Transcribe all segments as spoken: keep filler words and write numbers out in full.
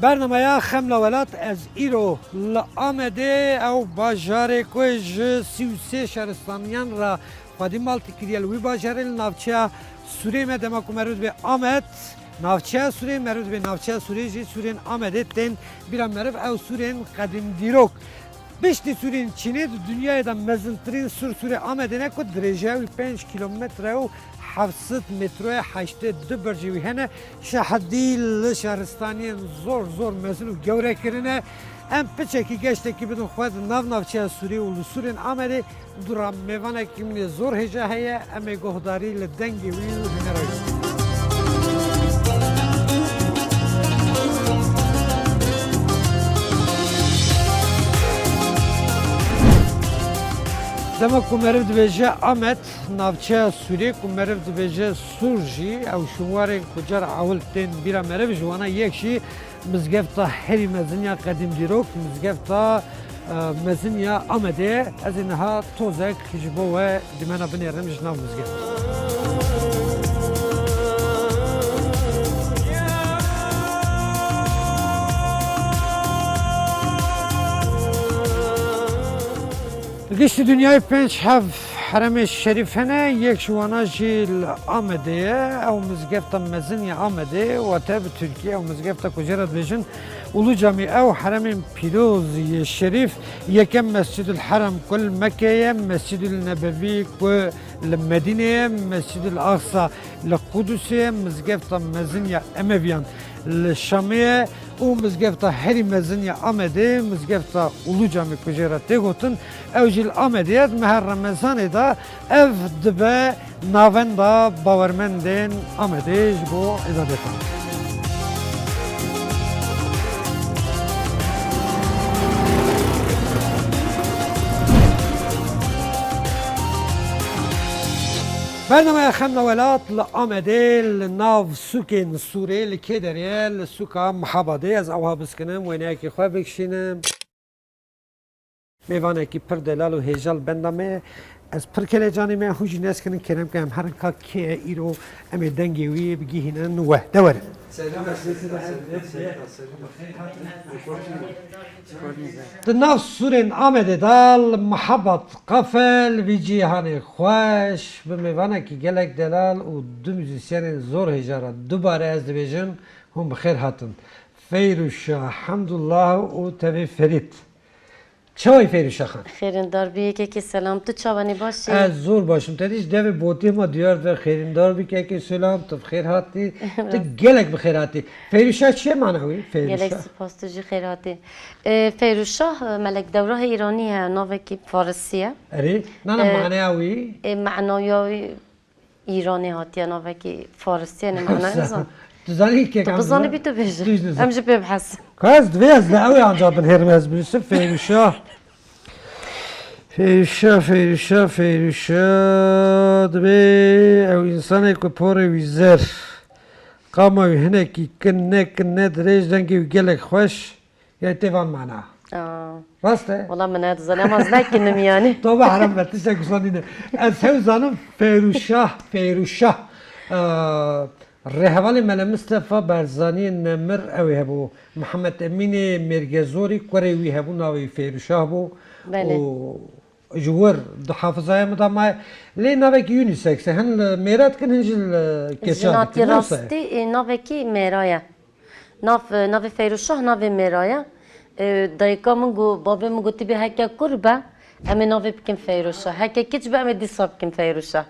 Bernameya Xem la Welat, ez îro li Amedê, ew bajarê ku ji sî û sê şaristaniyan re xwedî maltî kiriye, li wî bajarê li navçeya Sûrê me. Dema ku meriv dibe Amed, navçeya Sûrê, meriv dibe navçeya Sûrê jî, sûrên Amedê tên bîra meriv, ew sûrên qedîm dîrok. Piştî sûrên Çînê di dinyayê de mezintirîn sûr sûrê Amedê ne ku dirêjiya wî pênc kîlometre û heft sed metro ye, heştê du bercê wî hene. Şahidî li şaristaniyên zor zor mezin û gewre kirine. Em piçekî geştekî bidin xwe di nav navçeya Sûrê û li sûrên Amedê. Dûra mêvanekî min ê zor hêja heye, em ê guhdarî li dengê wî û hunera wî. Dema ku meriv dibêje Amed, navçeya Sûrê, ku meriv dibêje Sûr jî, ew şûnwarên ku cara ewil tên bîra meriv, ji wana yek jî mizgefta herî mezin ya qedîm dîrok, mizgefta, e, mezin ya Amedê. Ez ê niha tozek ji bo we dîmena binêrim ji nav mizgeft. Li giştî dinyayê pênc heb heremê şerîf hene, yek ji wana jî li Amedê ye. Ew mizgefta mezin ya Amedê, wate bi tirkî ew mizgefta ku jê re dibêjin Ulu Camî, ew heremên pîroz yê şerîf, yekem Mescîdul Herem ku li Mekke ye, Mescîdul Nebewî ku li Medînê ye, Mescîdul Aqsa li Qudusê ye, mizgefta mezin ya Emeviyan li Şamê ye û mizgefta herî mezin ya Amedê, mizgefta Ulu Camî ku jê re tê gotin, ew jî li Amedê ye. Di meha Remezanê de ev dibe navenda bawermendên Amedê ji bo îbadetan. Bernameya Xem la Welat li Amedê, li nav sûkên Sûrê, li kê derê ye? Li sûka Mihabadê. Ez ew ha biskinim, wêneyekî xwe bikişînim. Mêvanekî pir delal û hêja li benda me ye. Ez pir kelecanî me, hûn jî neskirin, kerem ke em herin ka kê ye îro, em ê dengê wî bigihînin we. De werin. Di nav sûrên Amedê de li Mihebat Kafe, li vî cîhanê xweş, bi mêvanekî gelek delal û du muzîsyenên zor hêja re dubare ez dibêjim, hûn bi xêr hatin. Feyrûşa Hemdullah û tevî Ferît. Çawa yî Feyrûşa Xan? Xêrindar bî, kekê selam. Tu çawa nî, baş î? Ez zor baş im. Te dî ji devê botê ma diyar ve xêrindar bî, kekê selam. Tu bi xêr hatî. Tu gelek bi xêr hatî. Feyrûşa çi ye mana wî? Gelek Feyrûşa. Spas, tu jî xêr hatî. E, Feyrûşa, e, Melek Dewrahê Îranî ye, navekî Farisî ye. Erê, nana E, maneya wî? E, manaya wî Îranê hatiye, navekî Farisî ye, ne manayê nizam. Tu zanî kek Tu em bizanî zor-, bî tu bêjî. Tu jî nizam. Em jî pê bihezin. Ka ez divê ez li ew ê anca binêrim ez birîsim Feyrûşa. Feyrûşa, Feyrûşa, Feyrûşa. Divê ew însanê ku porê wî zer, qama wî hinekî kin ne, kin ne dirêj, dengê wî gelek xweş. Ya tê van mana. Aa. Rast e? Wala min nedizane, ama ez nekinim yani. Tobe haram be, tiştek wisa nîne. Ez hew zanim Feyrûşah, Feyrûşah. Aa, rêhevalê Mele Mistefa Barzanî Nemir ew ê hebû. Mihemed Emînê Mêrgezorî kurê wî hebû, navê wî Feyrûşah bû. Belê. Û ji wir di hafizaya min de maye. Lê navekî unisex e. Hin li mêra dikin, hin jî li keça dikin. Jinatî rastî, e, navekî mêra ye. Nav, navê Feyrûşah navê mêra ye. E, dayika min got, bavê min got, "Tibê heke kur be, em ê navê bikin Feyrûşah. Heke kiç be, em ê dîsa bikin Feyrûşah."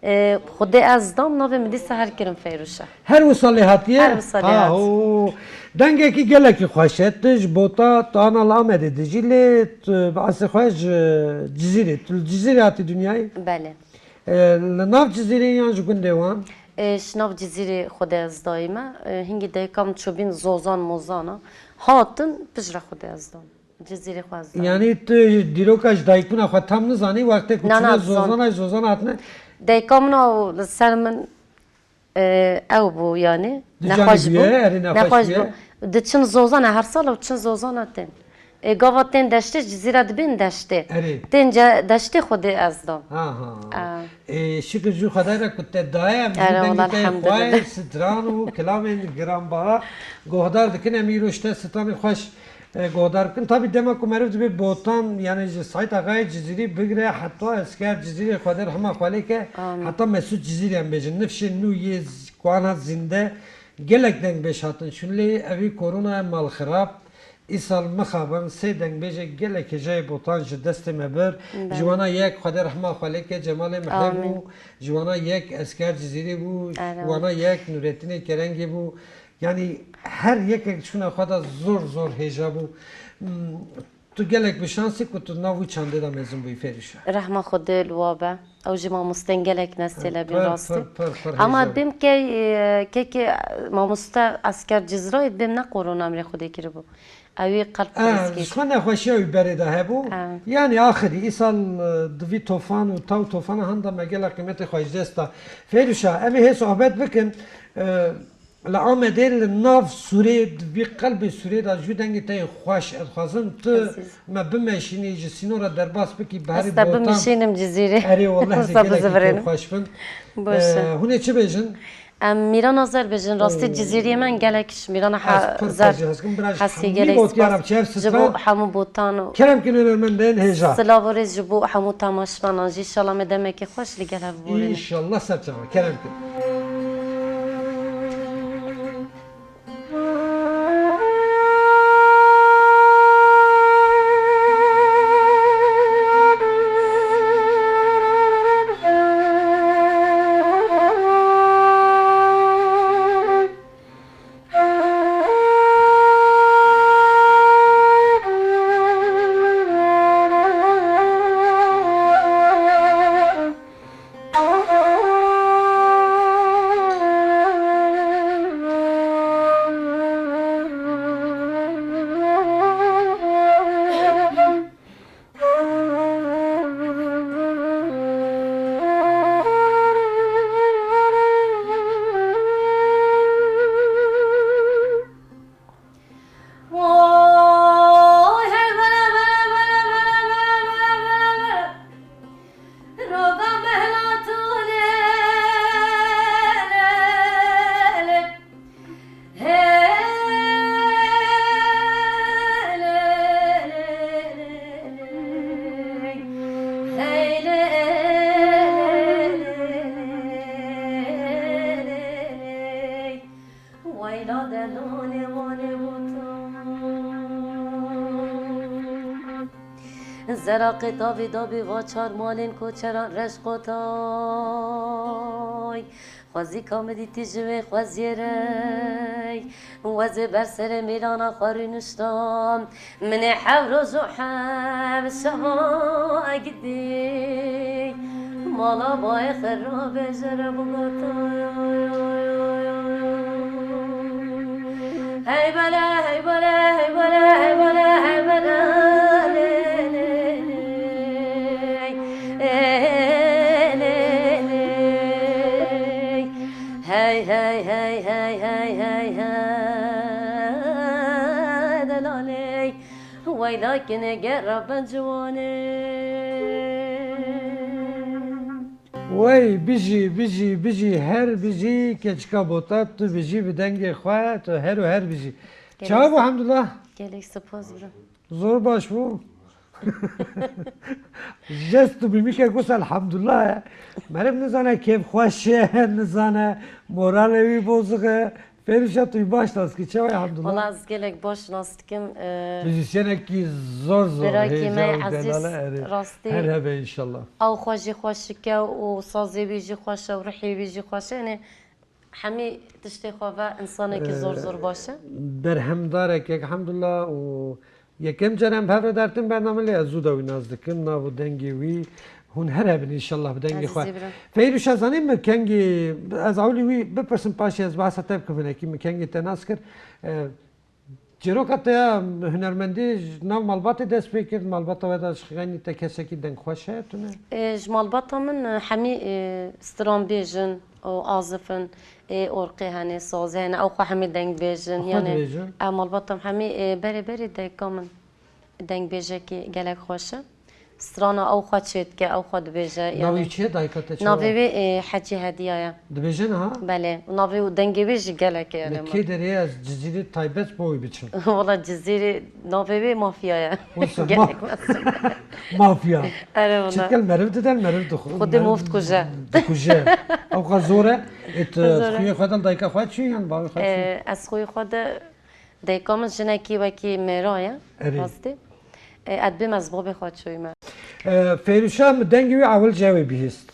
E, Xwedê ez dam, navê min dîsa her kirin Feyrûşah. Her wisa lê hatiye? Her wisa lê Ha, hat. o. Dengekî gelekî xweş e. Tu ji bota tu ana li Amedê dijî, lê tu bi eslê xwe ji Cizîrê. Tu li Cizîrê hatî dinyayê? Belê. E, li nav Cizîrê yan ji gundê wan? E, ji nav Cizîrê Xwedê ez dayî me. E, hingî dayika min çûbîn Zozan Mozana. Hatin, piştre Xwedê ez dam. Cizîrê xwe ez dayî. Yanî tu dîroka ji dayikbûna xwe tam nizanî, wextê ku Na, çûne na, dizan- Zozana, ji Zozana hatine? Dayika min û li ser min, e, ew bû, yanî. Di canî nexweş bûye, bû. Erê nexweş Nexweş bûye. bû. Diçin Zozana, her sal ew çin Zozana tên. Ê, gava tên deştê, Cizîre dibên deştê. Erê. Tên ce-, deştê Xwedê ez dam. Ha, ha. Aa. Ê, şikir jû Xwedê re ku te daye, em jû Erê, dengê wala te elhamdülillah. Xwayê stran û kilamên giranbaha guhdar dikin. Em îro ji te stranê xweş, e, guhdar bikin. Tabî dema ku meriv dibe Botan, yani ji Seîd Axayê Cizîrî bigire heta Esker Cizîrê Xwedê rehma xwe lê ke, Amin. Heta Mesûd Cizîrî em bêjin. Nifşên nû yê z-, ku ana zînde gelek dengbêj hatin şûn lê evî korona malxirab. Îsal mixabin sê dengbêjek gelek hêjayê Botan ji destê me bir. Belê. Ji wana yek Xwedê rehma xwe lê ke Cemalê Mihê Amîn. Bû, ji wana yek Esker Cizîrî bû, Erê. Wana yek Nûretînê Kerengê bû. Yanî her yekek ji xwîna xwe de zor zor hêja bû. Hmm, tu gelek bi şansî ku tu nav wî çandê de mezin bûyî Fêrûşe. Rehma Xwedê li wa be. Ew jî mamostên gelek nesêle bîn Pir, rastî. Pir, pir, pir Ama hêja bû. Dêm key, e, kekê mamoste Esker Cizrayê dêm ne korona em rê Xwedê kiribû. Ewî qelb Eh, Xwedê ji xwe nexweşiya wî berê de hebû. Eh. Yanî axirî îsal, e, di vî tofan û taw tofana handa me gelek qîmetê xwe ji dest da. Fêrûşa, em ê hê sohbet bikin. E, li Amedê li nav Sûrê, di vî qelbê Sûrê de jû dengê te yê xweş. Ez dixwazim tu Ezîz. Me bimeşînî, ji sînora derbas bikî, bi herî Ez te Botan. Bimeşînim Cizîrê. Erê, welleh Ez te gelekî bizivirînim. Xweş bin. Baş e. Eh, hûn ê çi bêjin? Em Mîran Azer bêjin, rastî Oo. Cizîriyê me gelek ji Mîrana Ez pir, pir zer jî hez kim, bira ji hesî hemî gelek gotiyaram spas. Çev Ji sitra. Bo hemû Botan û Kerem kin hunermendên hêja. Silav û rêz ji bo hemû temaşvanan jî. Înşallah me demekê xweş li gel hev borîne. Înşallah serçava. Kerem kin. Weyla delonê wanê botan. Zeraqê tavê dabê va çar malên koçeran reş qotay. Xwezî ka min dîtî ji wê xweziyê rey. Wezê ber serê mêlana xwe rûnişta. Minê hev roj û hev şeva egidî, mala bayê xirabê ji re bigota. Hey bele, hey bele, hey bele, hey bele, hey bele, lê, lê, lê, lê, lê, lê. Hey, hey, hey, hey, hey, hey, hey, delalê. Weyla kinê gera ben ciwanê. Wey, bijî, bijî, bijî, her bijî keçika Botan, tu bijî bi dengê xwe, tu her û her bijî. Gelek Çawa bû, Hemdullah? Gelek spas bira. Zor baş bû. Jest û mîmîkek wisa elhamdulillah e. Meriv nizane kêfxweş e, nizane moralê wî bozix e. Fêrûşa tu yî baş nas kî, çawa ye elhamdulillah? Wala ez gelek baş nas dikim, e, Muzîsyenekî zor zor birakî me hêja û ezîz, delal e, erê. Rastî Her hebe înşallah. Ew xwe jî xweşik e û sazê wî jî xweş e û ruhê wî jî xweş e. Yanî hemî tiştê xwe ve însanekî zor zor baş e. Berhemdarek, elhamdulillah, û yekem car em bi hev re dertin bername, lê ez zû de wî nas dikim, nav û dengê wî, hûn her hebin înşallah bi dengê xwe. Ezîzî bira. Feyruş, ez zanî min kengî, ez ewlî wî bipirsim, paşê ez behsa te bikim hinekî, min kengê te nas kir. E, Çîroka te ya hunermendî ji nav malbatê dest pê kir, malbata we de ji xeynî te kesekî dengxweş heye tune? E, ji malbata min, e, hemî, e, stranbêj in û azif in, e, orqê hene, sazê hene, ew xwe hemî dengbêj in. Xwe yanî dibêjin? E, malbata min hemî, e, berê berê dayika min. dengbêjekî gelek xweş e. Strana ew xwe çêdike, ew xwe dibêje. Navê yanî çi ye dayika te, çawa? Navê wê, e, Hecî Hediya ye. Dibêje niha? Belê. Û navê û dengê wê jî gelek e, yanî. Li kê derê ye, ez Cizîrê taybet bo wî biçim? Wala Cizîrê navê wê Mafya ye. Wisa Gelek ma- mezin. Mafya. Erê wala. Çitkil meriv dide, meriv dixwe. Xwedê meriv meriv dikuje. Dikuje. Ew qas zor e. Et, Zor e. Xuyê xwe de dayika xwe çi yan bavê xwe çi? E, ez xuyê xwe de Dayika min jinekî wekî mêra ye, Erê. Rastî. E, ez bêm ez babê xwe çûyî me. E, Fêrûşa min dengê wî ewil ji wê bihîst.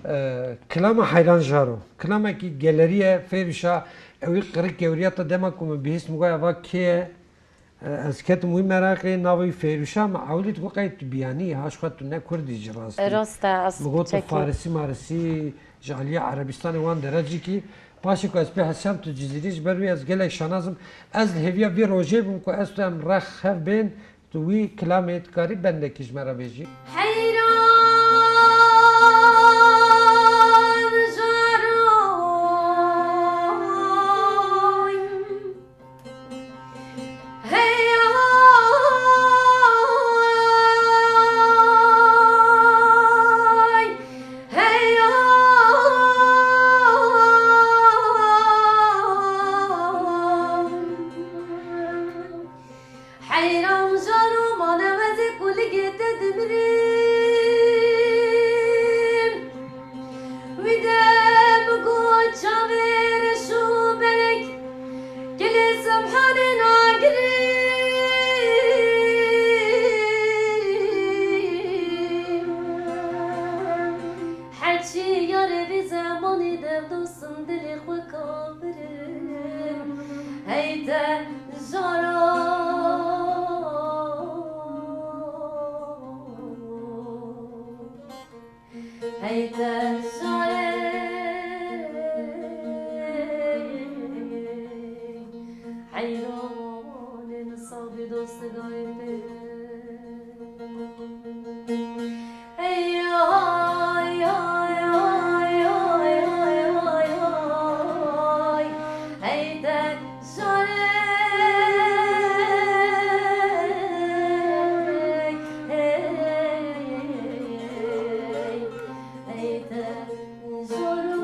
E, kilama Heyran Jaro. Kilamekî gelerî ye, Fêrûşa, ewî qirik gewriya te dema ku min bihîst, min got, "Eva kê ye?" E, ez ketim wî meraqê, navê wî Fêrûşa, min ewilî digot, "Qey tu biyanî, ha ji xwe tu ne Kurd î ji rastî." E, rast e, ez Min got, "Tu çekî. Farisî marisî, ji aliyê Erebistanê wan derecîkî." Paşê ku ez pê hesiyam tu Cizîrî, ji ber wî ez gelek şanaz im. Ez li hêviya vî rojê bûm ku ez tu em rex hev bên, tu wî kilamê dikarî bendekî ji me re bêjî. Heyran jaroy, hey hay, hey hay. Heyran jaro mane wezê ku ligê te dimirim. Wî de bi got çavê reş û belek, gilê Semhanê nagirim. Heçî yarê vî zemanî dev dostim dilê xwe kavirim. Hey te jaro. Hey te jare, heyranê min sabî dost gayê te. Hey, ay, ay, ay. Hey te jare, hey, hey, hey te jare.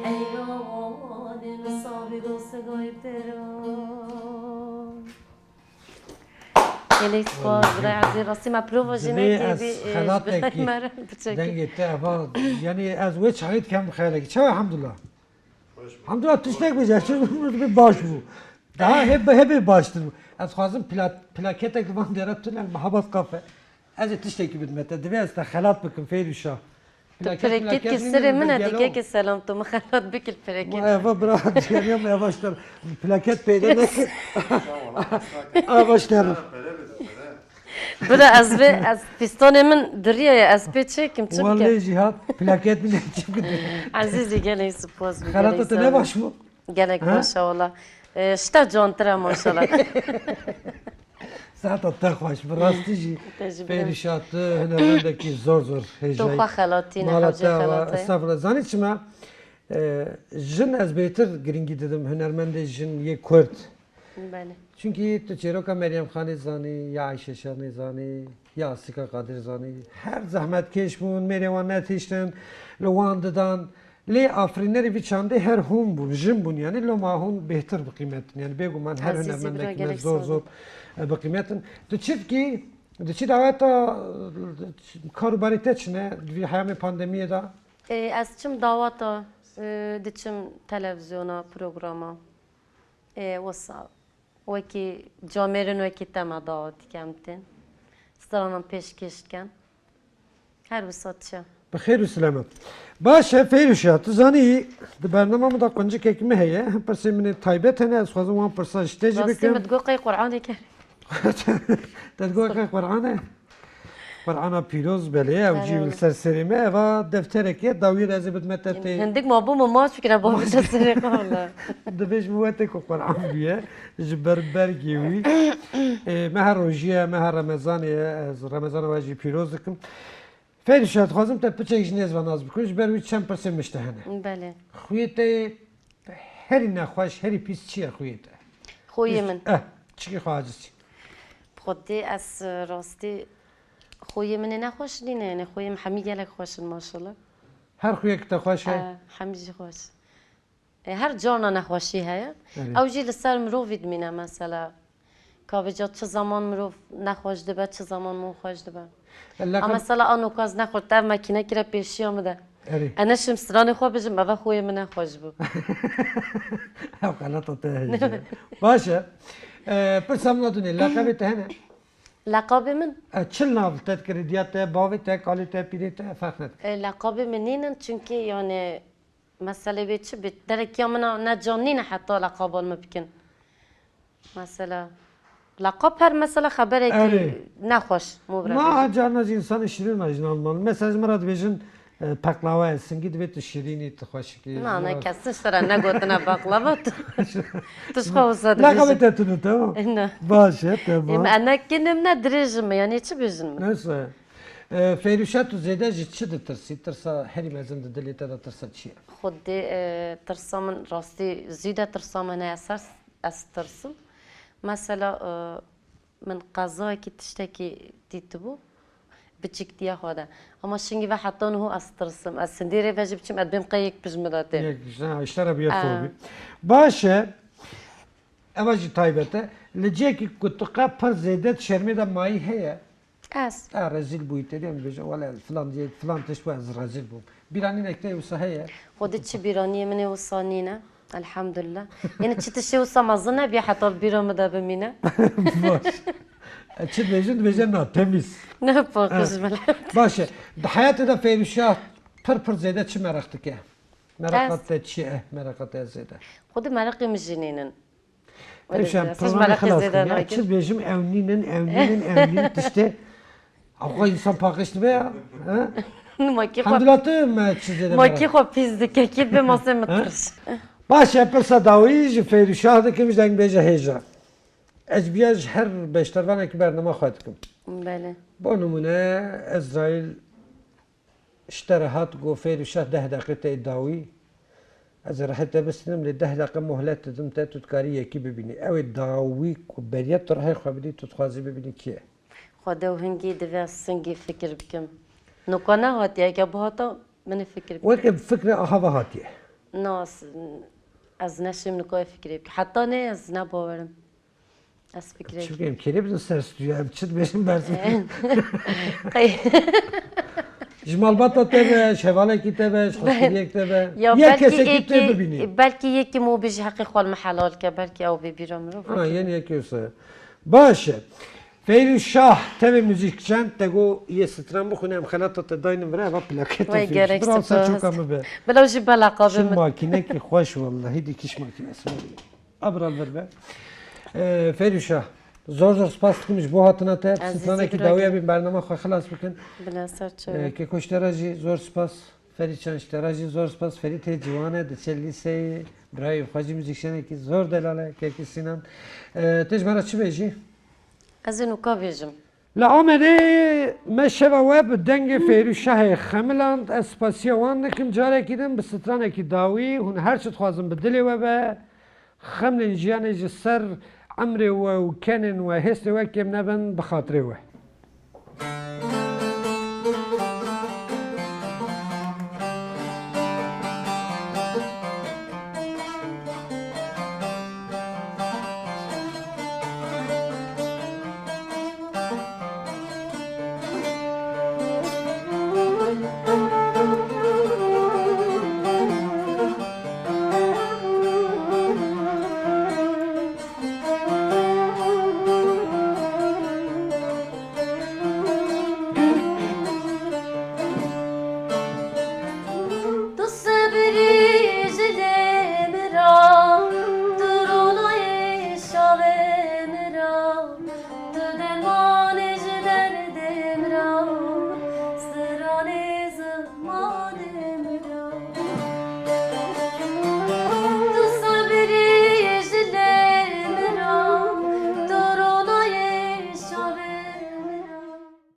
Heyranê min sabî dost gayê te ra. Gelek spas, birayê ezîz. Rastî me prova jî nekirî, ez e, ji xelatekî ber me re biçekî. Dengê te eva, yanî ez wê çaxê dikem bi xeyalekî. Çawa Hemdullah? Hemdullah tiştek bêje, çi dibê baş bû. Daha hep, hep baştir bû. Ez xwazim pla-, plaketek li van dera tune li Mehabad Kafe. Ez ê tiştekî bidime te. Divê ez te xelat bikim, Fêrûşa. Tu plaket, plaket plaketkî min sirê min e, gelo. Dikekî selam, tu min xelat bikî li plaket. Eva bira, ciyaniya me, eva ji te re. Plaket peyde neke. Eva ji te re. Bira ez vê, ez pîstonê min diriye ye, ez pê çi kim çi bikim? Wallahî jî hat, plaket min çi bikim? Ezîzî gelek spas bû. Xelata te ne baş bû? Gelek baş e wala. E, ji te cantir e maşallah. Saeta te xweş, bi rastî jî. Te jî bi Fêrûşa tu hunermendekî zor zor hêja yî. Tu xwe xelatîne, hewce xelate. Estexfirullah. Zanî çima? E, jin ez bêtir girîngî didim, hunermendê jin yê Kurd. Belê. Çunkî tu çêroka Meryem Xanê zanî, ya Ayşe Şanê zanî, ya Asîka Qadir zanî. Her zehmetkêş bûn, mêrê wan netihiştin, li wan didan. Lê afirînerê vî çandê her hûn bûn, jin bûn, yanî loma hûn bêhtir biqîmetin. Yanî bêguman her hunermendekî me zor zor, e, biqîmetin. Tu çi dikî? Di çi daweta, e, kar û barê te çi ne? Di vî heyamê pandemiyê de? E, ez çim daweta, e, diçim televizyona, programa. E, wisa. Wekî camêrin wekî te me dawet dikem tên. Stranan pêşkêş dikem. Her wisa diçe. Bi xêr û silamet. Baş e, Fêrûşa, tu zanî, di bernama min de quncikek min heye. Pirsê min ê taybet hene, ez xwazim wan pirsa ji te jî bikim. Rastî min digot qey Qur'anê ker. Te digot qey Qur'an e? Qur'ana pîroz belê, ew cî li ser serê me, eva defterek e, dawiyê de ez ê bidime te tê. Hindik ma bû min maç bikire, bavê te serê xwe wala. Divê ji min wete ku Qur'an bûye, ji ber bergê wî. Ê, meha rojî ye, meha Remezanê ye, ez Remezana we jî pîroz dikim. Fêrûşa, dixwazim te piçek ji nêz ve nas bikim, ji ber wî çend pirsên min ji te hene. Belê. Xwiyê te yê Herî nexweş, herî pîs çi ye xuyê te? Xuyê min. Eh, çikî xwe aciz çî. Xwedê ez e, rastî xuyê min ê nexweş nîne, yani xuyê min hemî gelek xweş in maşallah. Her xuyek te xweş e? E, hemî jî xweş. E, her carna nexweşî heye. Evet. Ew jî li ser mirovî dimîne mesela. Ka vêca çi zaman mirov nexweş dibe, çi zaman min xweş dibe. Laqab- A mesela anoka ez nexweş, ev makînekî re pêşiya min de. Erê. Ez neşim stranê xwe bijim, eve xuyê min nexweş bû. Ew xelata te heye. Baş e. E, pirsa min a dunê, laqabê te hene? Laqabê min? E, çil nav te dikirî, diya te, bavê te, kalê te, pîrê te, ferq nedike. E, laqabê min nînin çünkü yani meselê wê çi bit? Derekiya min a ne can nîne heta laqaban min bikin. Mesela laqab her mesela xeberekî Erê. nexweş. Mubra. Ma carna jî insanê şirîn me jin almalı. Mesela ji min re dibêjin, e, peqlawe ye, singî divê tu şirînî, tu xweşikî. Na ne kesin ji te re negotine baklava tu. Tu ji xwe wisa Laqabê dibêjin. Te tune, tamam. Ne. Baş e, tamam. Em ene kinim ne dirêjim mi? Yani çi bêjin mi? Neyse. E, Feyruşa, tu zêde ji çi ditirsî? Tirsa herî mezin di dilê te de tirsa çi ye? Xwedê e, tirsa min rastî zî de tirsa min heye ser ez tirsim. Mesela e, min qezayekî tiştekî dîtibû biçîktiya xwe de. Ama şingî ve heta niho ez tirsim. Ez sindêrê ve jî biçim ez bêm qey yek pişt min de tê. Yek, ha, işte re biye Aa. fobî. Baş e. Eva jî taybet e. Li cihekî ku tu qe pir zêde di şermê de mayî heye. Ez. Ha, rezîl bûyî te diyem dibêje, wele filan cihê, filan tişt bû ez rezîl bûm. Bîranînek te wisa heye? Xwedê çi bîraniyê min ê wisa nîne. Elhamdulillah. Yani çi tiştê wisa mezin nebiye heta li bîra min de bimîne. Baş. E, çi dibêjin, dibêjin na, temiz. Ne paqij min. Baş e. Di heyatê de Feyruşah pir pir zêde çi meraq dike? Meraqa Ez- te çi ye? Meraqa te zêde. Xwedê meraqê min jî nînin. Hemşe, Siz programı merak xelas zêde kir. Ya, nakin. çi dibêjim, ew nînin, ew nînin, ew nînin, tiştê. Axa insan paqij dibe ya. Ha? Makî xwe, Hamdullah, tu me çi zêde makî merak. Xwe pîs dike, kî bi masê min Ha? tirş. Baş e, pirsa dawî ji Feyruşah dikim, ji deng bêje hêja. Ez biya ji her beşdarvanekî bernama xwe dikim. Belê. Bo nimûne, Ezraîl ji te re hat got, Feyruşah, deh deqê te yê dawî. Ez ê rihê te bistînim, lê deh deqe muhlet didim te, tu dikarî yekî bibînî. Ew ê dawî ku beriya tu rihê xwe bidî, tu dixwazî bibînî kî ye? Xwedê û hingî divê ez singî fikir bikim. Nuka nehatiye, eke bihata min ê fikir bikim. Weke fikre aha ve hatiye. Na, ez, ez neşêm nuka fikirê bikim. Heta nê ez ne bawerim. Ez fikirê Çi bikeyim, kêrê bidin ser stûya, em çi dibêjin bersin. Qey- Ji malbata te be, ji hevalekî te be, ji xwestiriyek te be. Ya Ya belkî kesekî te yekî, bibînî. Belkî yekî mobî ji heqê xwe li min helal ke, belkî ew bê bîra mirov. Ha, yeni yekî wisa. Baş e. Feyrûz Şah, tevê muzîkçen, te got yê stran bixwîne, em xelata te daynin vira, eva plaketa Vay, Feyrûz. gerek Bira ser spas. Çoka min be. Bila jî be laqabê Çi min. Makînekî xweş, wellahî dikiş makînesi. Abral vir be. Ee, Feyrûz Şah, zor zor spas dikim ji bo hatina te. Ezîzî Stranekî bira dawiya gel. Bin bernama xwe xilas bikin. Bila ser çawa. Ee, Keko ji te re jî zor spas. Ferî Çan, ji te re jî zor spas. Ferî tê ciwan e, diçe lîseyê. Birayê xwe jî muzîkşenekî zor delal e, Kekî Sînan. Ee, tê ji me re çi bêjî? Ez ê nuka bêjim. Li Amedê me şeva we bi dengê Feyrûz Şahê xemiland. Ez spasiya wan dikim carekî din, bi stranekî dawî. Hûn her çi dixwazin bi dilê we be. Xemlên jiyanê ji ser emrê we û kenên we, hêstê we kêm nebin, bi xatirê we.